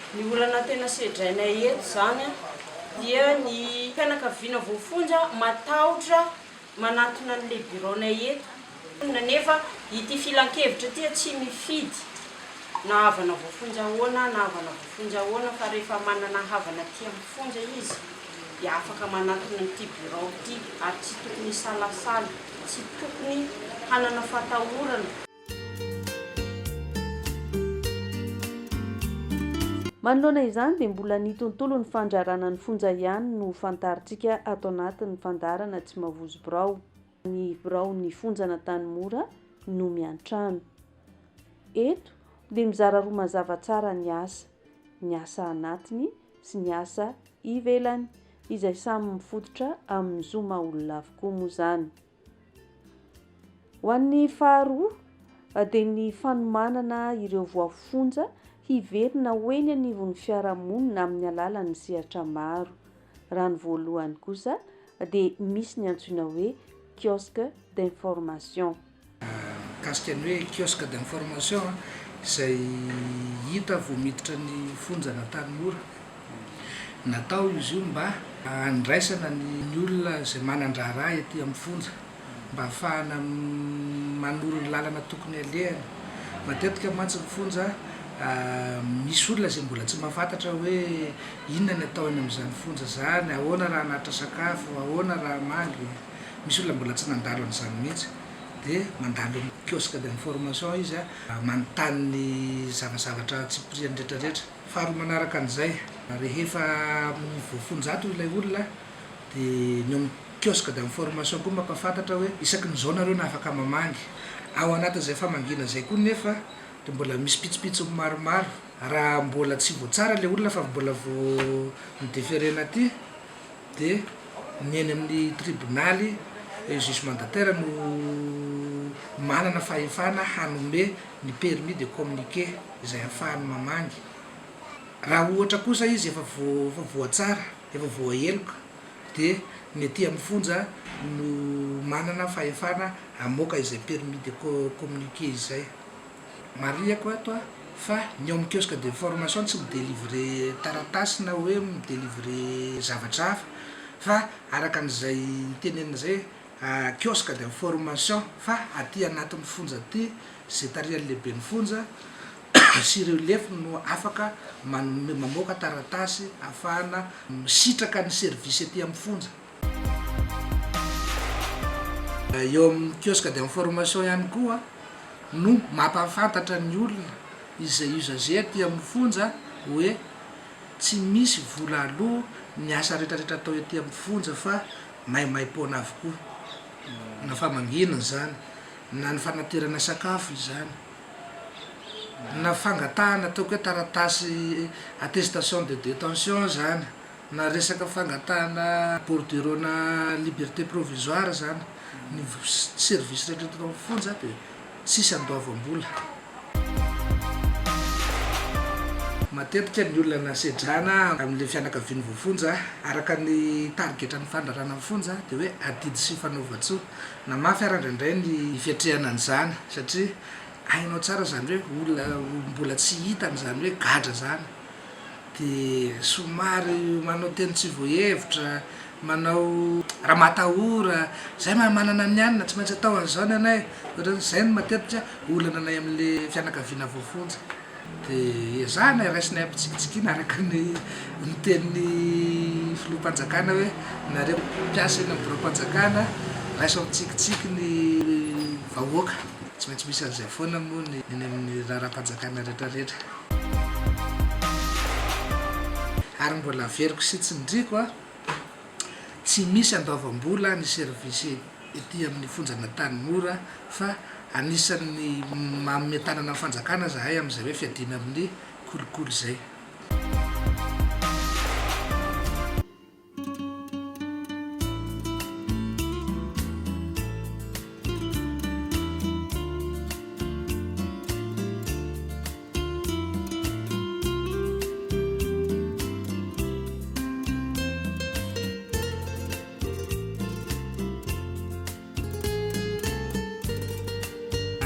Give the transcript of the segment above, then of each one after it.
Ny olana tena sedrainay eto izany dia ny fianakaviana voafonja matahotra manatona an'ilay biraonay eto nefa ity filankevitra ity tsy mifidy na havana voafonja ahoana na havana voafonja ahoana fa rehefa manana havana aty amin'ny fonja izy dia afaka manatona an'ity birao ity ary tsy tokony hisalasala, tsy tokony hanana fatahorana. Manoloana izany dia mbola ny tontolon'ny fandrarana ny fonja ihany no fantarintsika ato anatin'ny fandaharana Tsy Mavozo Birao. Ny biraon'ny fonjan'Antanimora no miantrano. Eto dia mizara roa mazava tsara ny asa, ny asa anatiny sy ny asa ivelany, izay samy mifototra amin'ny zo maha olona avokoa moa izany. Ho an'ny faharoa dia ny fanomanana ireo voafonja hiverina ho eny anivon'ny fiarahamonina amin'ny alalan'ny sehatra maro. Raha ny voalohany kosa dia misy ny antsoina hoe kiosque d'information. Mikasika ny hoe kiosque d'information izay hita vao miditra ny fonjan'Antanimora. Natao izy io mba handraisana ny olona izay manan-draharaha ety amin'ny fonja, mba hahafahana manoro ny lalana tokony alehany. Matetika mantsy ny fonja misy olona izay mbola tsy mahafantatra hoe inona ny atao any amin'izany fonja izany, ahoana raha hanatitra sakafo, ahoana raha hamangy. Misy olona mbola tsy nandalo an'izany mihitsy. Dia mandalo amin'ny kiosque d'information izy manontany ny zavazavatra antsipiriany rehetrarehetra. Faharoa manaraka an'izay, rehefa voafonja ato ilay olona dia ny eo amin'ny kiosque d'information koa mampahafantatra hoe isaky ny izao nareo no afaka mamangy. Ao anatin'izay famangiana izay koa nefa dia mbola misy pitsopitsony maromaro. Raha mbola tsy voatsara ilay olona fa mbola vao ni-deferena aty dia ny eny amin'ny tribonaly, juge mandataire no manana fahefana hanome ny permis de communiquer izay ahafahany mamangy. Raha ohatra kosa izy efa efa voatsara, efa voaheloka dia ny aty amin'ny fonja no manana fahefana hamoaka izay permis de communiquer izay. Marihako ato fa ny ao amin'ny kiosque de formation tsy mi-delivrer taratasy na hoe mi-delivrer zavatra hafa fa araka an'izay tenenina izay kiosque de formation fa aty anatin'ny fonja aty izay tarihan'ny lehiben'ny fonja sy ireo lefiny no afaka manome mamoaka taratasy ahafahana misitraka ny service aty amin'ny fonja. Eo amin'ny kiosque d'information ihany koa no mampahafantatra ny olona izay usager aty amin'ny fonja hoe tsy misy vola aloa ny asa rehetrarehetra atao ety amin'ny fonja fa maimaimpoana avokoa na famangiana izany na ny fanaterana sakafo izany na fangatahana ataoko hoe taratasy attestation de détention izany na resaka fangatahana bordereau-na liberté provisoire izany, ny service rehetra eto amin'ny fonja dia tsisy andoavam-bola. Matetika ny olana sedrana amin'ilay fianakavian'ny voafonja, araka ny tarigetran'ny fandrarana ny fonja dia hoe adidy sy fanaovan-tsoa. Na mafy ara indraindray ny fiatrehana an'izany satria hainao tsara izany hoe olona mbola tsy hitany izany hoe gadra izany. dia somary manao teny tsy voahevitra, manao ramatahora, zay mahay manana ny anona, tsy maintsy atao an'izao ny anay, ohatran'ny zay no matetika olana anay amin'le fianakaviana voafonja, dia ezahana raisinay am-pitsikitsikiana araka ny ny tenin'ny filoham-panjakana hoe nareo mpiasa eny amin'ny biraom-panjakana raiso am-pitsikitsiky ny vahoaka, tsy maintsy misy an'izay foana moa ny eny amin'ny raharaham-panjakana rehetrarehetra. Ary mbola averiko sy tsindriako a, tsy misy andoavam-bola ny service ety amin'ny fonjan'Antanimora fa anisan'ny manome tanana ny fanjakana zahay amin'izay hoe fiadiana amin'ny kolikoly izay.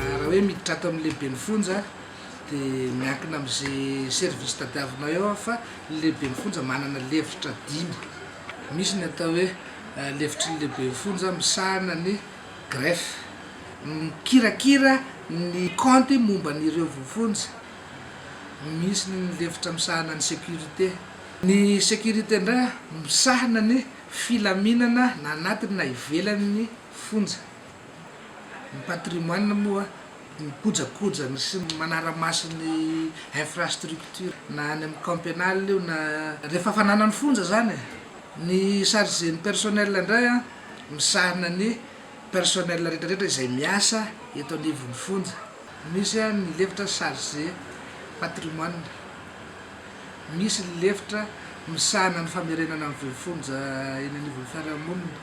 Raha hoe miditra ato amin'ny lehiben'ny fonja. Dia miankina amin'izay service tadiavinao eo fa ny lehiben'ny fonja manana lefitra dimy. Misy ny atao hoe lefitry ny lehiben'ny fonja misahana ny greffe, mikirakira ny kaonty momba an'ireo voafonja. Misy ny lefitra misahana ny sécurité. Ny sécurité indray misahana ny filaminana na anatiny na ivelan'ny fonja. Ny patrimoine moa mikojakoja ny sy manara-maso ny infrastructure na any amin'ny camp pénal io na rehefa fananan'ny fonja zany e. Ny chargé ny personnel indray an, misahana ny personnel rehetra rehetra izay miasa eto anivon'ny fonja. Misy ny lefitra chargé patrimoine, misy ny lefitra misahana ny famerenana ny voafonja eny anivon'ny fiarahamonina.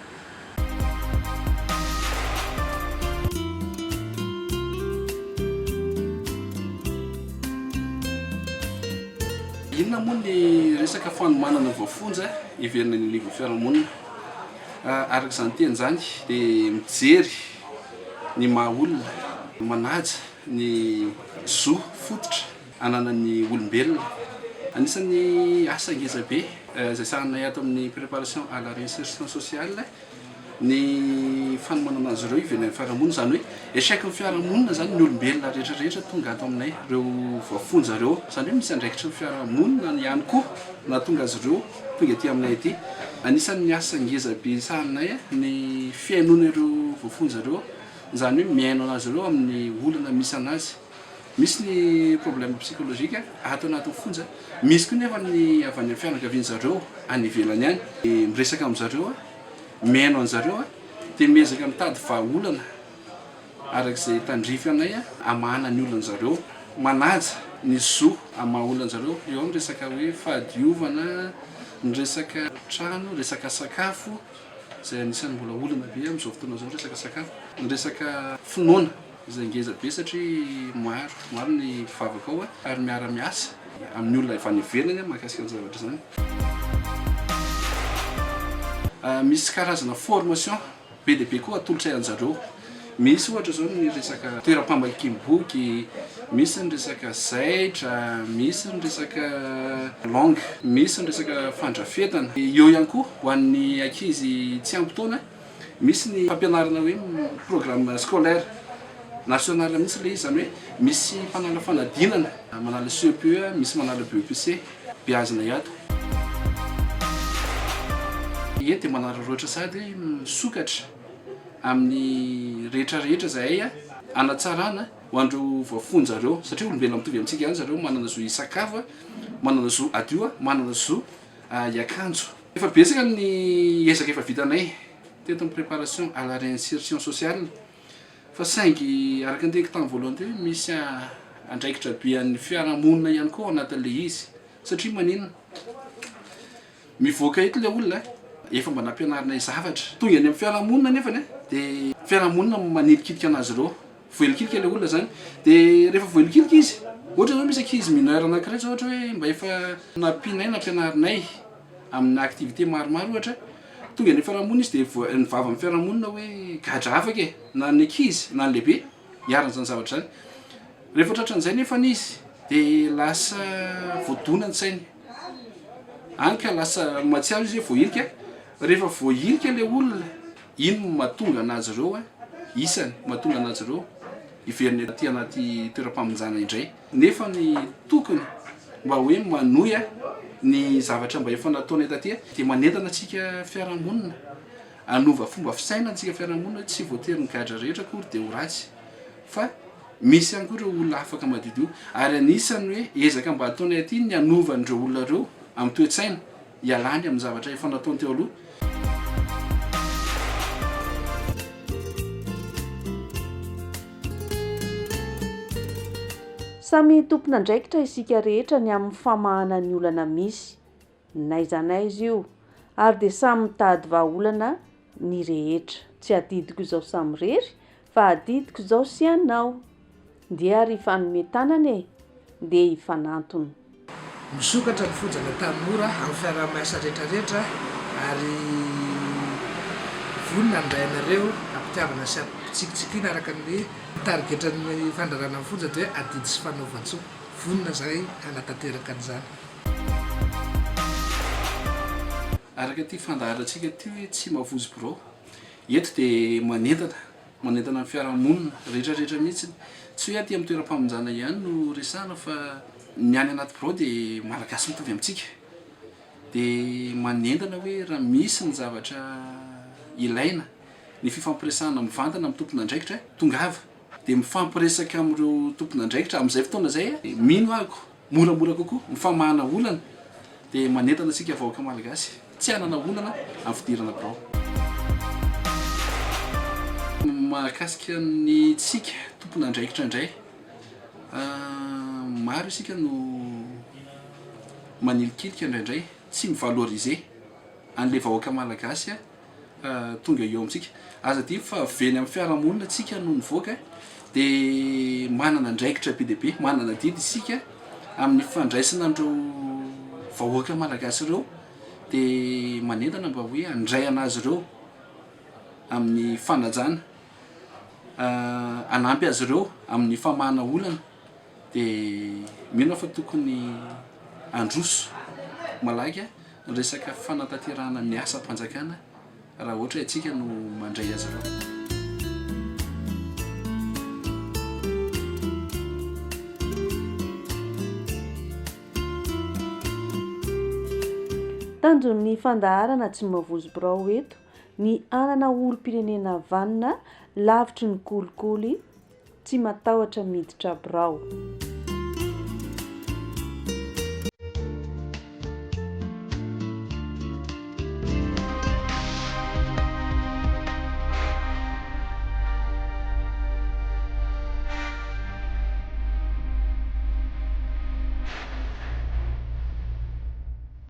Inona moa ny resaka fanomanana voafonja hiverina eny anivon'ny fiarahamonina? Araka izany teny izany dia mijery ny maha olona, manaja ny zo fototra ananan'ny olombelona. Anisan'ny asa ngeza be izay sahaninay ato amin'ny préparation à la réinsertion sociale ny fanomanana azy ireo hiverenan'ny fiarahamonina, izany hoe échec ny fiarahamonina izany ny olombelona rehetra rehetra tonga ato aminay, ireo voafonja ireo, izany hoe misy andraikitry ny fiarahamonina ihany koa nahatonga azy ireo tonga aty aminay aty. Anisan'ny asa ngeza be sahaninay ny fihainoana ireo voafonja ireo, izany hoe mihaino an'azy ireo amin'ny olana misy an'azy. Misy ny problème psychologique ato anatin'ny fonja, misy koa nefa ny avy any amin'ny fianakavian zareo any ivelany any, miresaka amin zareo aho, mihaino anzareo aho, dia miezaka mitady vahaolana araka izay tandrify anay hamahana ny olan zareo, manaja ny zo amin'ny maha olona anzareo, eo ny resaka hoe fahadiovana, ny resaka trano, resaka sakafo, izay anisan'ny mbola olana be amin'izao fotoana izao ny resaka sakafo, ny resaka finoana. Izay ngeza be satria maro maro ny mpivavaka ao ary miara miasa amin'ny olona avy any ivelany mahakasika ny zavatra izany. Misy karazana formation be dia be koa atolotray anjareo. Misy ohatra izao ny resaka toeram-pamakiam-boky, misy ny resaka zaitra, misy ny resaka langue, misy ny resaka fandrafetana. Eo ihany koa ho an'ny ankizy tsy ampy taona. Misy ny fampianarana hoe programme scolaire national mihitsy ilay izy, izany hoe misy mpanala fanadinana, manala CEPE, misy manala BEPC, beazina ato. Ie dia manararaotra sady misokatra amin'ny rehetra rehetra izahay hanatsarana ho an'ireo voafonja ireo satria olombelona mitovy amintsika ihany zareo, manana zo hisakafo, manana zo hadio, manana zo hiakanjo. Efa betsaka ny ezaka efa vitanay teto amin'ny préparation à la réinsertion sociale fa saingy araka ny teniko tamin'ny voalohany teo hoe misy andraikitra be an'ny fiarahamonina ihany koa ao anatin'ilay izy satria maninona? Mivoaka eto ilay olona efa mba nampianarinay zavatra, tonga any amin'ny fiarahamonina nefany a dia fiarahamonina manilikilika an'azy ireo, voahilikilika ilay olona zany dia rehefa voahilikilika izy ohatra zao misy ankizy mineur anankiray zao ohatra hoe mba efa nampianay nampianarinay amina activité maromaro ohatra, tonga any fiarahamonina izy dia voa- ny vavan'ny fiarahamonina hoe gadra afaka e, na ny ankizy na ny lehibe iharan'izany zavatra izany, rehefa tratran'izay nefany izy dia lasa voadona ny sainy, hany ka lasa mahatsiaro izy hoe voahilika, rehefa voahilika ilay olona iny no mahatonga an'azy ireo isany mahatonga an'azy ireo hiverina aty anaty toeram-pamonjana indray. Nefa ny tokony mba hoe manohy ny zavatra mba efa nataonay taty dia manentana antsika fiarahamonina hanova fomba fisaina antsika fiarahamonina hoe tsy voatery ny gadra rehetra akory dia ho ratsy fa misy ihany koa ireo olona afaka madiodio ary anisan'ny hoe ezaka mba ataonay aty ny hanova an'ireo olona ireo amin'ny toe-tsaina hialany amin'ny zavatra efa nataony teo aloha. Samy tompon'andraikitra isika rehetra ny amin'ny famahana ny olana misy, n'aiza n'aiza io, ary dia samy mitady vahaolana ny rehetra. Tsy adidiko izao samirery fa adidiko izao sy ianao. Ndeha ary hifanome tanana e! Ndeha hifanantona. Misokatra ny fonjan'Antanimora amin'ny fiaraha-miasa rehetrarehetra ary vonona handray anareo à. Am-pitiavana sy am-pitsikitsikiana araka ny tarigetran'ny fandrarana ny fonja dia hoe adidy sy fanaovan-tsoa. Vonona izahay hanatanteraka an'izany. Araka ity fandaharantsika ity hoe tsy mavozo birao. Eto dia manentana, manentana ny fiarahamonina rehetra rehetra mihitsy. Tsy hoe aty amin'ny toeram-pamonjana ihany no resahana fa ny any anaty birao dia Malagasy mitovy amintsika. Dia manentana hoe raha misy ny zavatra ilaina, ny fifampiresahana mivantana amin'ny tompon'andraikitra, tongava. Dia mifampiresaka amin'ireo tompon'andraikitra amin'izay fotoana izay, mino aho moramora kokoa ny famahana olana dia manentana antsika vahoaka malagasy tsy hanana olana amin'ny fidirana birao. Mahakasika ny tsika tompon'andraikitra indray, maro isika no manilikilika indraindray, tsy mi-valoriser an'ilay vahoaka malagasy tonga eo amintsika. Aza adino fa avy eny amin'ny fiarahamonina tsika no nivoaka dia manana andraikitra be dia be, manana adidy isika amin'ny fandraisana an'ireo vahoaka malagasy ireo dia manentana mba hoe handray an'azy ireo amin'ny fanajana, hanampy azy ireo amin'ny famahana olana dia mino aho fa tokony handroso malaky ny resaka fanatanterahana ny asam-panjakana raha ohatra isika no mandray azy ireo. Tanjon'ny fandaharana Tsy mavozo birao eto ny hanana olom-pirenena vanona lavitry ny kolikoly, tsy matahotra miditra birao.